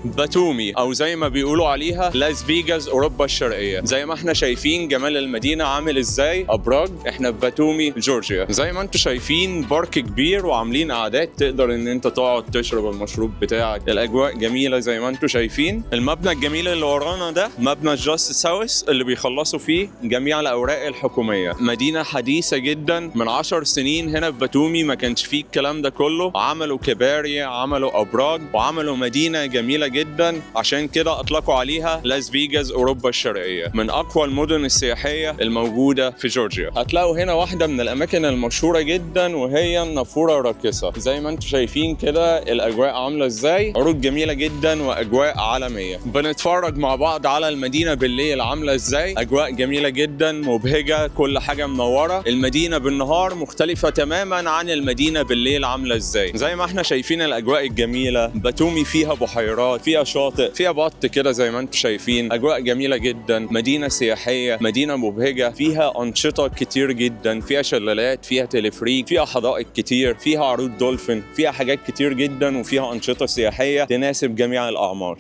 باتومي، او زي ما بيقولوا عليها لاس فيجاس اوروبا الشرقية. زي ما احنا شايفين جمال المدينة عامل ازاي، ابراج. احنا في باتومي جورجيا. زي ما انتم شايفين park كبير وعاملين قعدات تقدر ان انت تقعد تشرب المشروب بتاعك. الاجواء جميلة زي ما انتم شايفين. المبنى الجميل اللي ورانا ده مبنى Justice House اللي بيخلصوا فيه جميع الاوراق الحكومية. مدينة حديثة جدا، من 10 سنين هنا في باتومي ما كانش فيه الكلام ده كله. عملوا كباري، عملوا ابراج، وعملوا مدينة جميلة جدا، عشان كده اطلقوا عليها لاس فيجاس اوروبا الشرقية. من اقوى المدن السياحية الموجودة في جورجيا. هتلاقوا هنا واحدة من الاماكن المشهورة جدا وهي النافورة الراقصة. زي ما انتم شايفين كده الاجواء عاملة ازاي، عروض جميلة جدا واجواء عالمية. بنتفرج مع بعض على المدينة بالليل عاملة ازاي، اجواء جميلة جدا مبهجة، كل حاجة منورة. المدينة بالنهار مختلفة تماما عن المدينة بالليل عاملة ازاي. زي ما احنا شايفين الاجواء الجميلة. باتومي فيها بحيرات، فيها شاطئ، فيها بط كده زي ما انتم شايفين. اجواء جميلة جدا، مدينة سياحية، مدينة مبهجة، فيها انشطة كتير جدا، فيها شلالات، فيها تلفريك، فيها حدائق كتير، فيها عروض دولفين، فيها حاجات كتير جدا، وفيها انشطة سياحية تناسب جميع الاعمار.